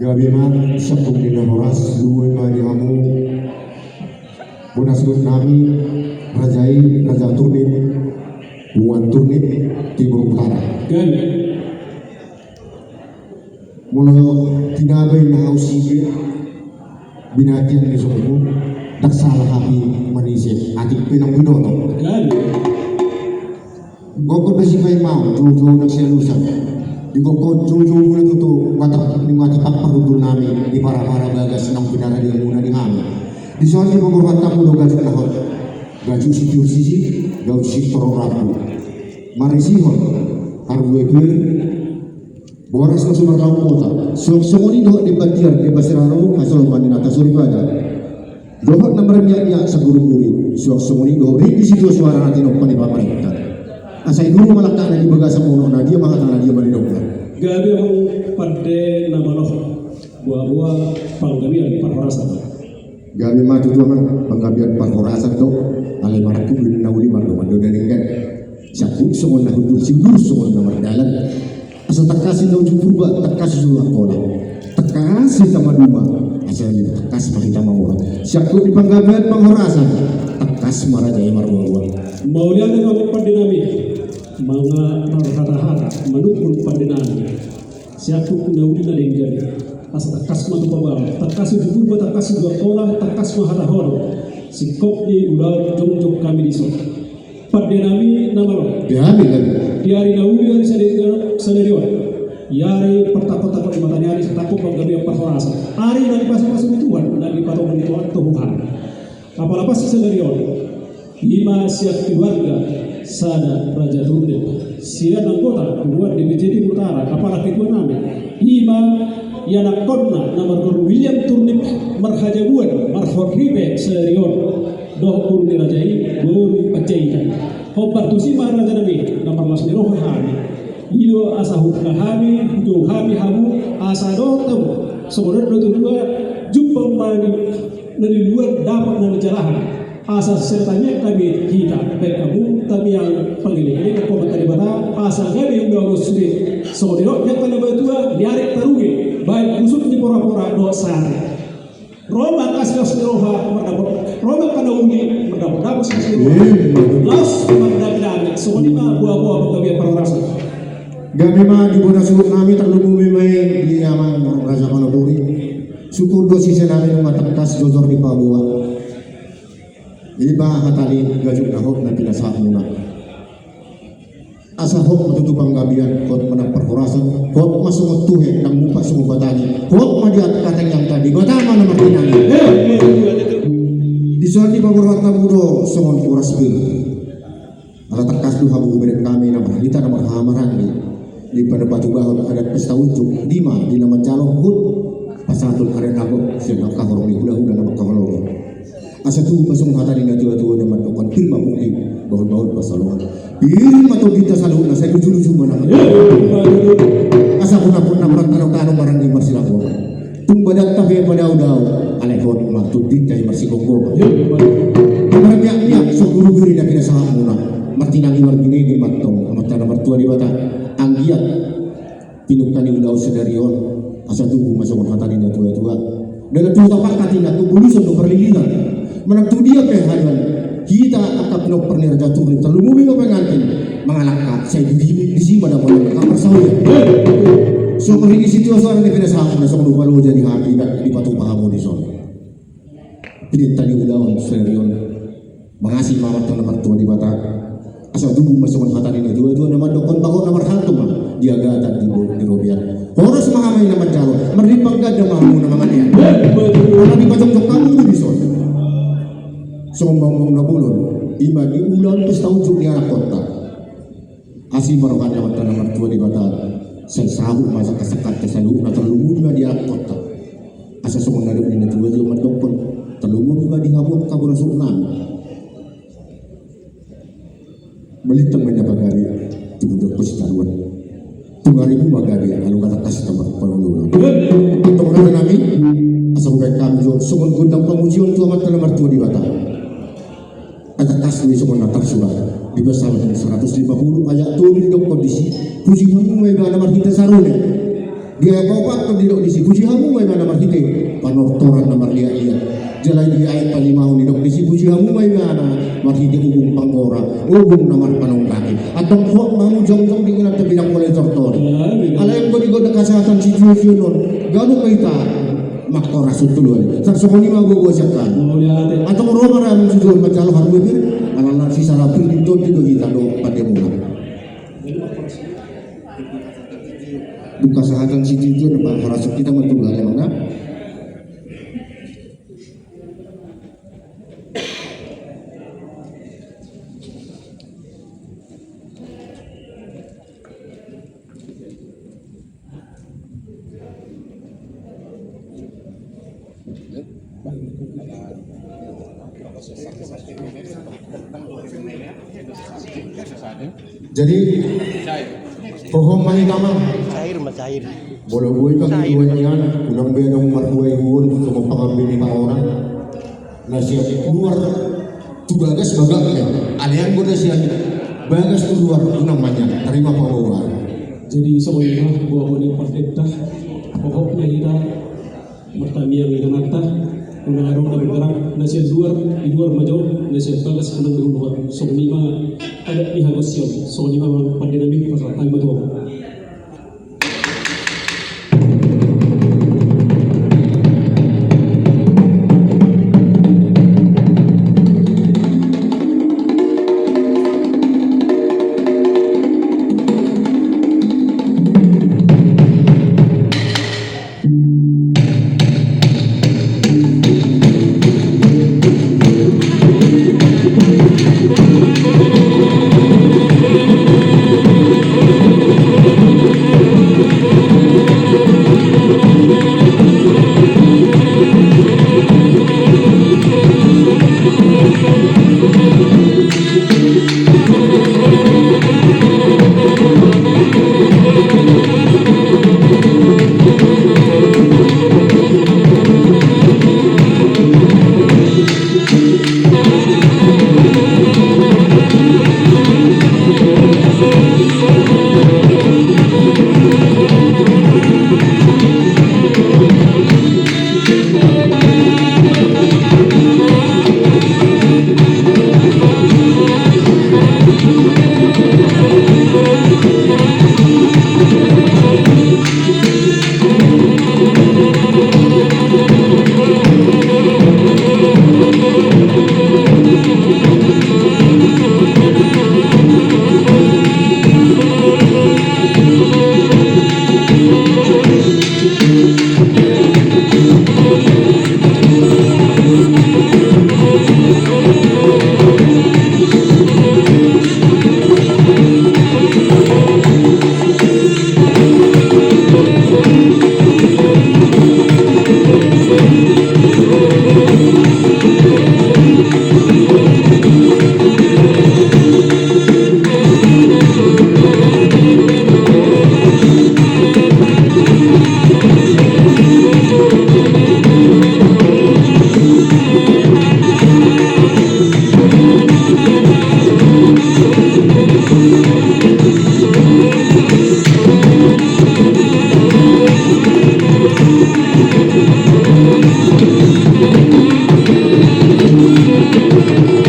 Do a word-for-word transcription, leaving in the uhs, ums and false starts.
Gabe ma, sangkung ni na horas, lumobi ma di hamu bona suhut nami, raja i, Raja Turnip, Punguan Turnip, Timur Utara. Gabe. Molo tinabai na hau sige, binatian ni songku, ndang sala hami manise, atik pe ndang binoto. Gabe. Gokhon do sipaimahon, joujou ndang sialusan. Di gokhon joujou muna tutu, mata, ni mata parhundul nami, di parapara bagas naung pinarade muna di hami. Dison di pagurhat hamu do gajut na hot. Gajut sitiur sisi, gajut sitiur rambu. Marisihon, harbue kuir, boras na sumarnaung kota. Suang songon i dohot demban tiar, demban sirara, hasoloman ni na tasoripada. Dohot na marmiakmiak saguriguri, suang songon i dohot ringgit sitio suara na tinompa ni pamarenta. Asa i dulu ma langkatna di bagasan unokna, dia ma hatana, dia ma nidokna. Gabe hamu pande na malo, boaboa panggabean parhorasan. Gabe ma tutu, amang, panggabean parhorasan do, alai marangkup do na uli, mardongan do na denggan. Sangkut songon na hundul, siundur songon na mardalan. Asa tangkas hita uju Purba, tangkas uju Angkola. Tangkas hita maduma, asa tangkas ma hita mangora. Sangkut ni panggabean parhorasan, tangkas ma raja i marboaboa. Mauliate ma pande nami, manga marhatahata, manungkun pande nami. Sangkut na uli na denggan, asa tangkas ma tu pabaon, tangkas uju Purba, tangkas uju Angkola, tangkas ma hatahon. Singkop ni ulaon jongjong hami dison. Pande nami na malo. Gabe, gabe. Di ari na uli, ari sadari, sadari on. Di ari partangkon-tangkon ni mataniari, satangkon panggabean parhorasan. Ari na dipasupasu ni Tuhan, na dipatongtong ni Tuhan tu hami. Apala pas sadari on. I ma sian keluarga sada Raja Turnip. Sian anggota Punguan D P C Timur Utara, apala ketua nami. I ma ianakhonna na margoar William Turnip, marhajabuan, marhot ripe sadari on. Dohot boru ni raja i, boru Panjaitan. Hombar tusi ma raja nami, na marlas ni roha hami. I do asa huhut hami, huhut hami hamu, asa dohot hamu. Songon na nidok ni natuatua, jumpang ma na niluluan, dapot na nijalahan. Asa sesa tamiang hami hita, baen hamu tamiang pangelek-elek, angka Amanta Debata, asa gabe ulaon on sude. Songon na nidok ni angka na matua, ni ari taruge, baen gusuk ni porapora dohot sari. Ro ma angka silas ni roha mardapot, ro ma angka na uli mardapotdapot silas ni roha. Laos mardamedame, songon i ma boaboa panggabean parhorasan. Gabe ma di bona suhut nami, tarlumobi ma i di amang Raja Panopuri. Syukur do sise nami nunga tangkas jojor di paboa. I ma hata ni gajut na hot na pinasahatmuna. Asa hot ma tutu panggabean, hot ma nang parhorasan, hot ma songon tuhe, nang mupat songon batagi, hot ma di angka tangiangta, Debata ma na martinangi. Dison di pagurhat hamu do songon boras pir. Ala tangkas do hamu hubereng hami na marhita na marhahamaranggi di patupaon adat pesta unjuk, di ma di na manjalo huhut pasahathon adat ago sian angka horong ni hulahula na mangkaholongi. Asa tubu ma songon hata ni natuatua na mandokkon, pir ma pungki, bahulbahul pansalongan. Pir ma tondinta saluhutna, sai ujuluju ma na. Asa purna-purna, martanotano, maranggi, marsilabuan. Tung badanta pe padaodao, alai hot ma tondinta i marsigomgoman. Marmiakmiak songon guriguri na pinasahatmuna. Martinangi marginegin ma antong Amanta na martua Debata. Anggiat pinungka ni ulaon sadari on, asa tubu ma songon hata ni natuatua. Dala tuhu tapangkat inna, tu bulusan do parlillitan. Manang tu dia pe haduan hita angka pinompar ni Raja Turnip, tarlumobi ma pengantin mangalangka, sai di, disi ma dapot angka parsaulian. Songon ringgit sitio suara na pinasahatmuna, songon na hupaloja di hami, dipatupa hamu dison. Pinungka ni ulaon sadari on. Mangasi ma Amanta na martua Debata. Asa tubu ma songon hata ni natuatua na mandokkon, bagot na marhalto ma di agatan, di bo-, di robean. Horas ma hami na manjalo, marlipat ganda ma hamu na manganean. Ala dipajongjong hamu do dison. Songon bangbaang na bolon, i ma di ulaon pesta unjuk ni anakkonta. Asi ma roha ni Amanta na martua Debata, sai saut ma sangkasangkanta saluhutna, tarlumobi ma di anakkonta. Asa songon na nidok ni natuatua mandokkon, tarlumobi ma di hamu angka bona suhut nami. Malintang ma inna pagabe, tibu dua puluh sitaruan. Tung arimu ma gabe, alu kata kasih tambah pangulu. Tung rata nami, asa hubaen hami jo songon gondang pamujion tu Amanta na martua Debata. Tangkas do i songon na tarsurat di Psalmen seratus lima puluh ayat tolu, didok kondisi, puji hamu ma Ibana marhite sarune. Di ayat paopathon didok disi, puji hamu ma ibana marhite panortoran na marliatliat. Jala di ayat palimahon didok disi, puji hamu ma ibana marhite ogung panggora, ogung na marpanongkaki. Antong hot ma hamu jongjong di inganan ta bidang mulai tortor. Alai anggo di gondang hasahatan situjuon on, ganup ma hita manghoras tu Tuhan. Tarsongon i ma gogo siangkan. Antong ro ma ra hamu situjuon manjalo harumpir, ala na sisala pir di tondi do hita do pande mula. Dung hasahatan situjuon, Pak, horas hita ma tu bale mana? Jadi, hohom ma hita ma. Cair ma, cair. Molo boi pangidoan nian, unang be adong marhua-huaon, songon pangambei ni pahoran. Na sian luar tu bagas bagak ya. Alai anggo na sian bagas tu luar, unang ma nian tarima pahohoan. Jadi, songon i ma, boa boa ni pardeta, hohom ma hita. Martamiang ingananta, unang adong na bergerak, na sian luar, di luar ma jo, na sian bagas unang berubah. Songon i ma adat ni hagosion, songon i ma pande nami, pasahat nami ma tu ho.